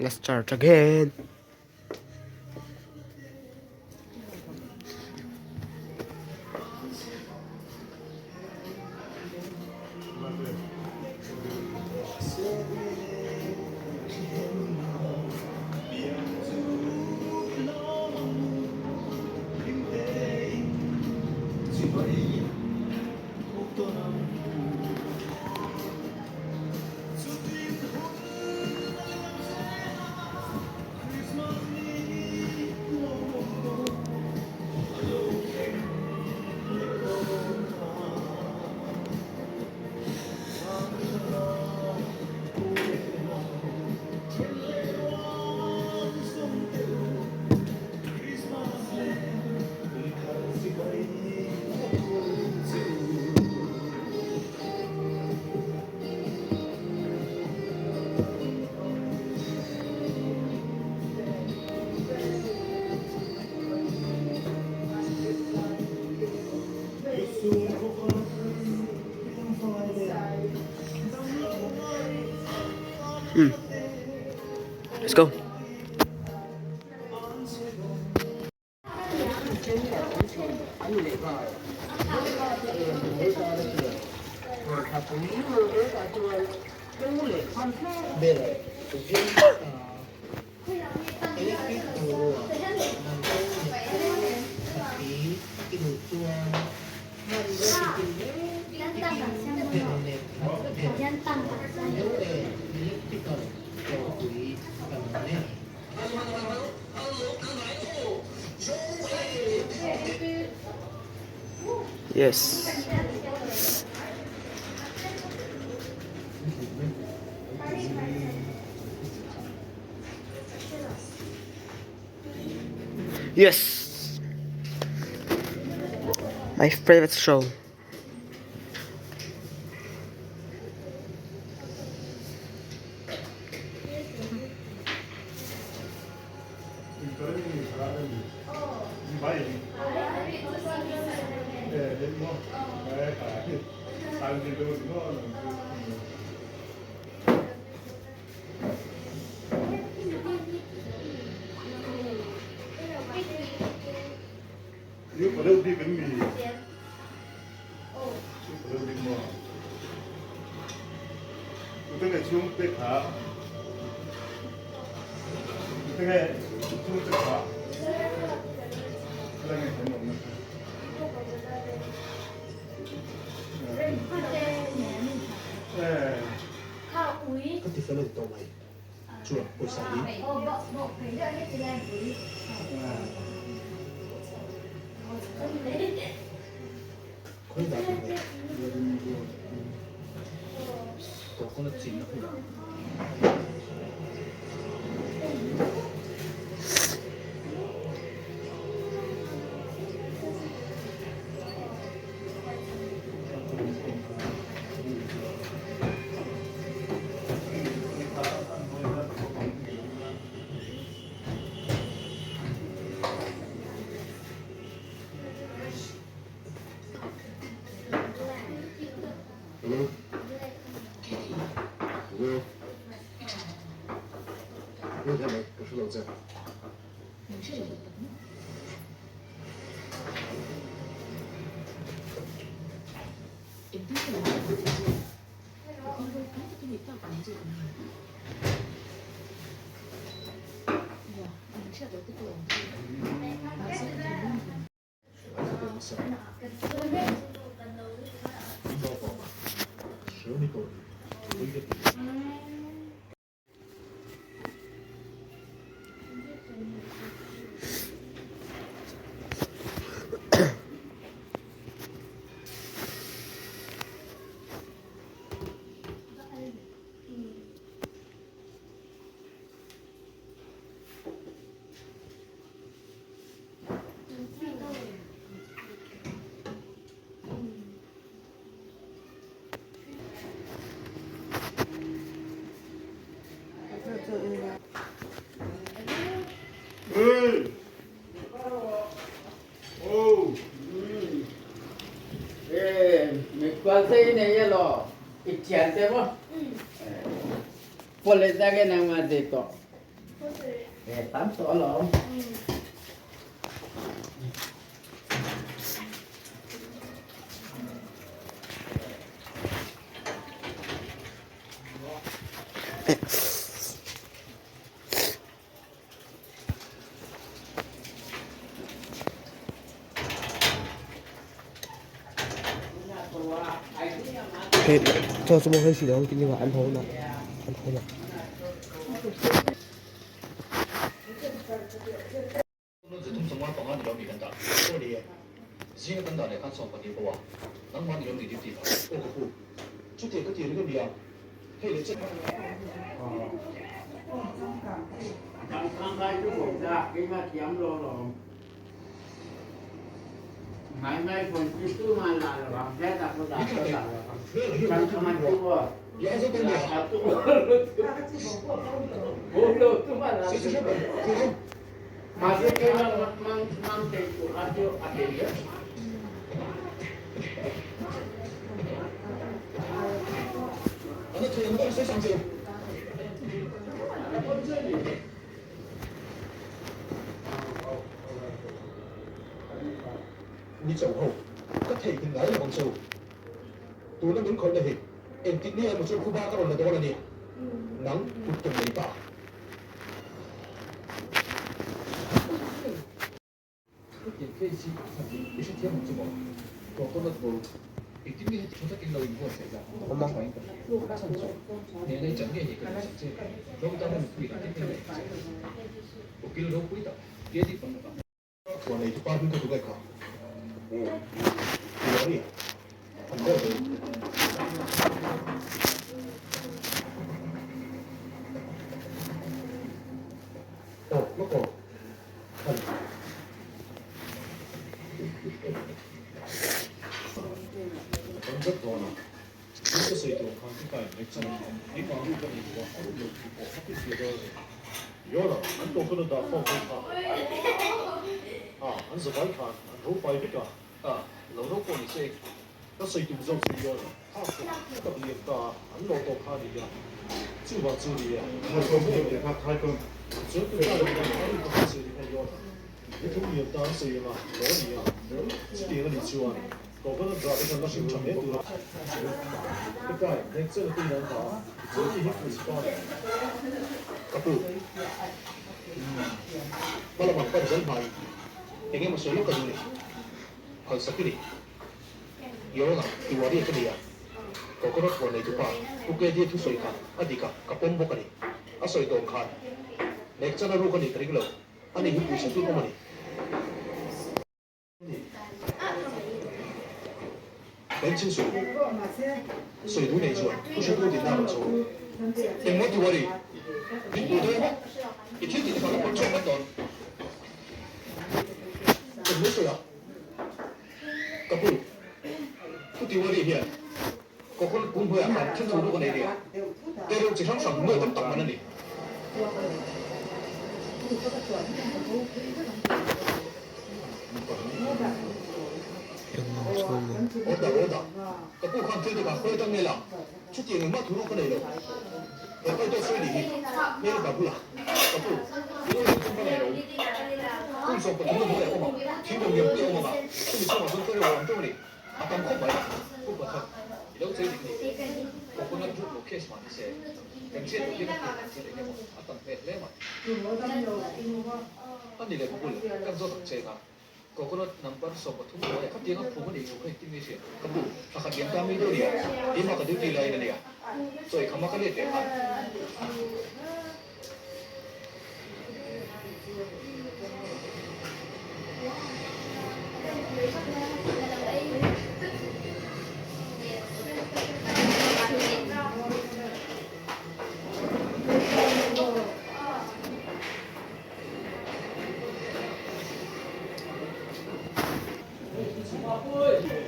Let's start again. Hmm. Let's go. Yes. Yes. My favorite show. 哎，没关系呢，咯，一千对不？不来这个人嘛这个。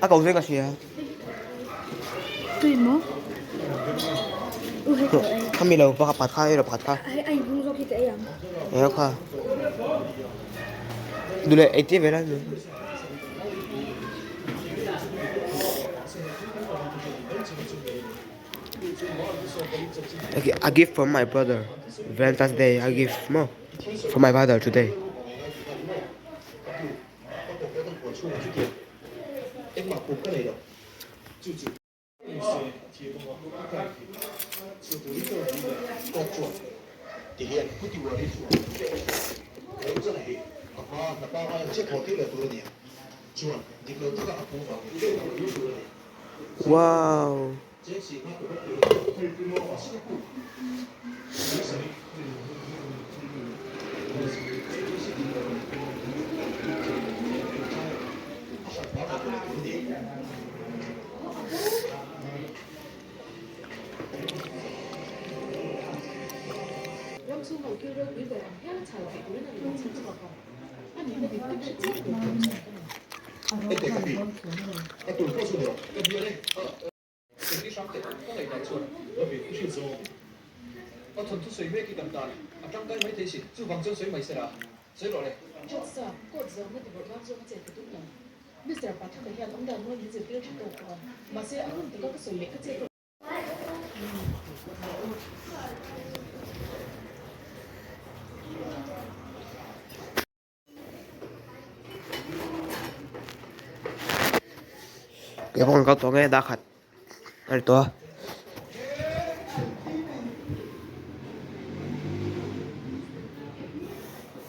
A ko zui ka hria. Tui maw? U hei ka ei. Khami lo pakhat pakhat kha ei rawh pakhat kha. Hei a inhung zawk hi ka ei ang. Ei rawh kha. Duh leh ei tir ve la. Okay, a gift from my brother. Valentine's Day, a gift mo. for my brother today. Wow. Kei pawh kan kal tawh nge dah khat a ni tawh a.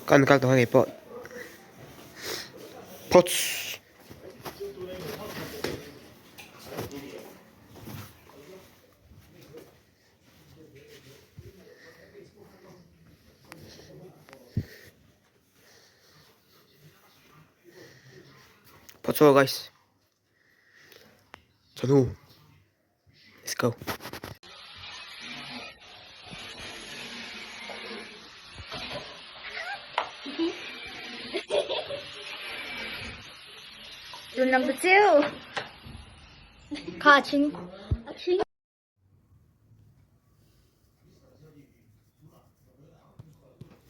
Kan kal tawh a ngei pawh phawts. Phawt chaw guys chawhnu let's go. Number 2. Kha ching. Ching.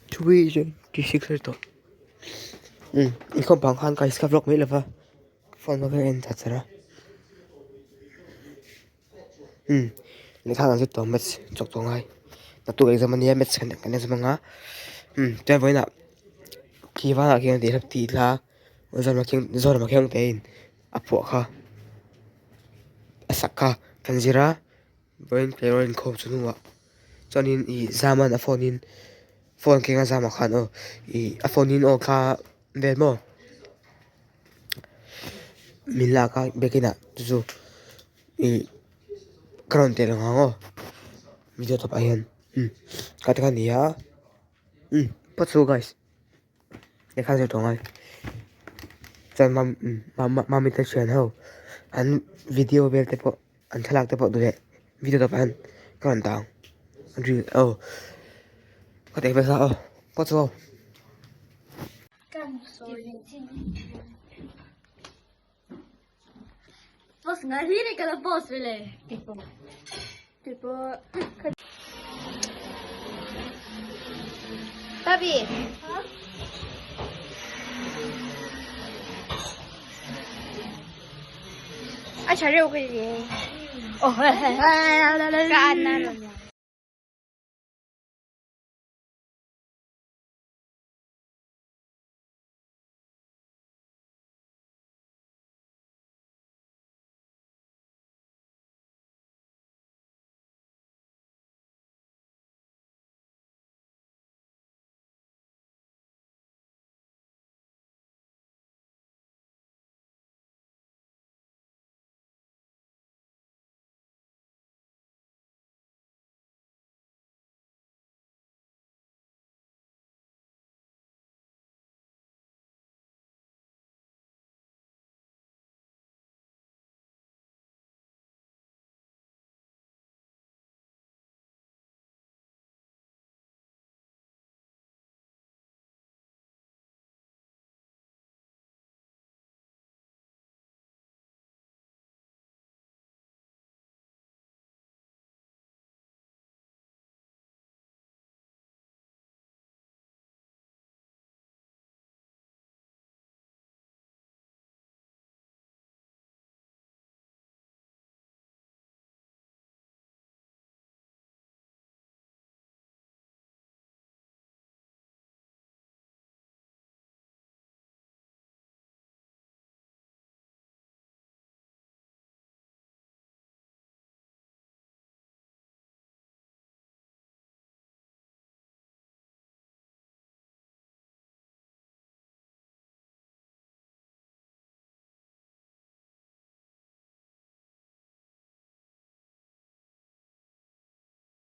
3:26 a ni tawh umm inkhawm bang khan ka iska vlog mai lova phone ka en that char a umm lehkha kan zet tawh maths chawk tawh ngai naktuk exam ania maths kan exam anga umm chuan vawiinah khi vanah khian tih hlap tih thla Zorama khian te in a phuah kha a sak kha kan zir a vawiin tleirawl inkhawm chu hnuah chuanin ih Zaman a phone in phone keng a Zama khan aw ih a phone in aw kha vel maw min lak a biakin ah chu chu ih ka rawn tel ang aw video tawpah hian kha te kha a ni a phawt chu guys. Lehkha zir tawh ngai chuan mam mami te thian ho an video vel te pawh an thlalak te pawh duh leh video tawpah hian ka rawn dah ang an ril aw ka teh hmasa aw pawh chu aw. Boss ngai hi ni ka boss ve le. Tipo. Babi. A chả rượu cái gì. Ồ, cái ăn